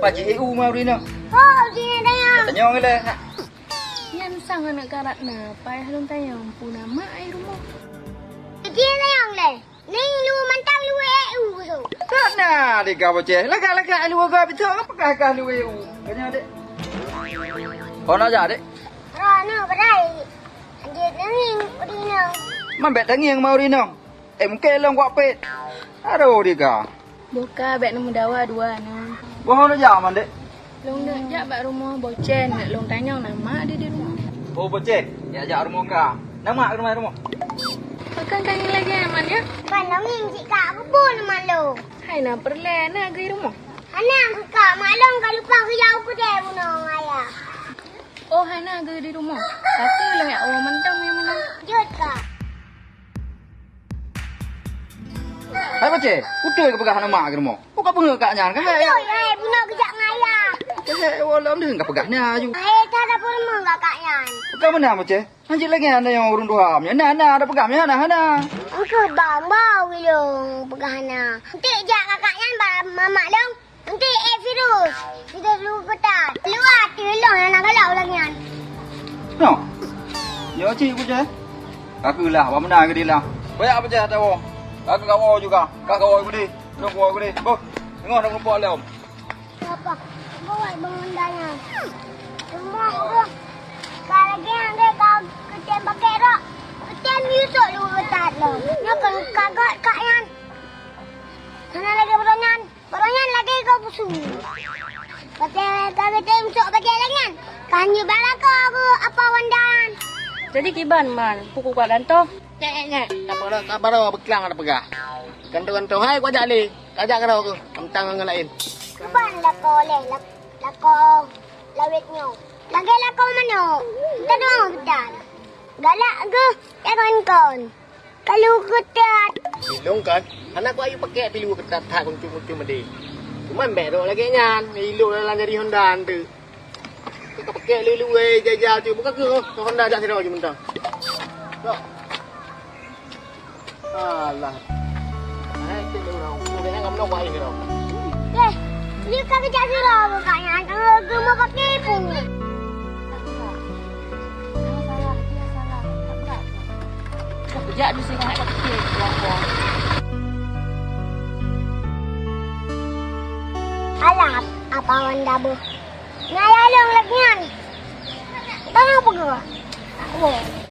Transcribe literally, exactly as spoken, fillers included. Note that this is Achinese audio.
Pak Haji E U ma ureueng inong. Oh, jih tanyong. Tanyong lé. Nyan sang aneuk ka Ratna, payah lôn tanyong, peue nama ai rumoh. Jih tanyong lé. Ning lu mantong lu E U tu. Ratna deh ka boceh. Lagak-lagak lu ga bito, apakah kah lu E U? Tanya dek. Oh, nak jak dek? Oh, no, berai. Anjir nanging ureueng inong. Man bèk tangieng ma ureueng inong. Eh, mungken lôn kuat pet. Aduh, deh ka. Boh ka bèk neumeudawa dua nyoe. Boh neujak mandé? Lôn neujak bak rumoh Bocen, neuk lôn tanyong na mak di, di rumoh. Oh, Bocen, jak jak rumoh ka. Na mak di rumoh? Pakon ka ngieng lagèe nyan, Man, ya? Kan lôn ngieng cit ka, peue bunoe mak lôn? Hai na peureulèe, na geuh di rumoh? Hana geuh ka, mak lôn ka lupa geujak u keudè bunoe ngon ayah. Oh, hana geuh di rumoh. Ka keuh lôn jak woe mantong nyang meunan. Jeuet ka. Hai Bocen, beutôi ka peugah hana mak di rumoh. Buka peungeuh kak nyan, ka hai. Beutôi, hai, bunoe geujak ngon ayah. Ka hai, woe lom deuh ka peugah na aju. Hai, ka ada peureumeun kak nyan. Buka meunan Bocen. Hanjeuet lagèe nyan nyang ureueng tuha nyan. Na, na, ada peugah nyan, na, hana. Engkeuh bang, bau ilong peugah hana. Enteuk jak kakak nyan bak mamak lôn. Enti eh virus, virus lu keutat. Luwa tilong hana galak ulang nyan. No. Nyoe cit bujée. Ka keuh lah, bak meunan geudilah. Banyak bujée tawoe. Ka keuh kawoe juga. Ka kawoe gudi. Lôn kawoe gudi. Boh. Teungoh dak meureumpok lom. Apa? Buat bangun dayang. Rumah tu. Ka lagèe nyan deh ka keutem pakai rok. Keutem yusok lu keutat lom. Nyoe kan kagot kak nyan. Hana lagèe budak nyan. Barang nyan lagèe gob busu. Watèe ka geutem sok bajèe lagèe nyan, ka hana bak lakoe keu apa Wanda nyan. Jadi kiban Man, peue kukat gantoh? Nyek, nyek, nyek. Ka baroe, ka baroe beuklang ada peugah. Gantoh-gantoh hai kuajak lé, kajak keudroe keuh, mantong ngon laén. Kiban lakoe lé, lak-, lakoe lawét nyoe. Lagèe lakoe manok, tanoh beutan. Galak geuh, ya kon-kon. Ka lu keutat. Ilong kan, hana ku ayu pakèk pilu keutat that kuncu-kuncu meudeh. Cuman bèk rot lagèe nyan, ilong dalam jari Honda tu. Ka pakèk lé luwèe jai-jai tu, buka keuh Honda jak sidroe ju mantong. Sok. Alah. Hai, cek urang. Bukan nyan ngamno ku ayu sidroe. Eh, nyoe ka geujak sidroe buka nyan, eh, geumeupaké pun. Kujak di sini, hai, kaki, lapor. Alah, apa Wanda beuh? Nyan ya long lagèe nyan. Tolong peugah. Oh.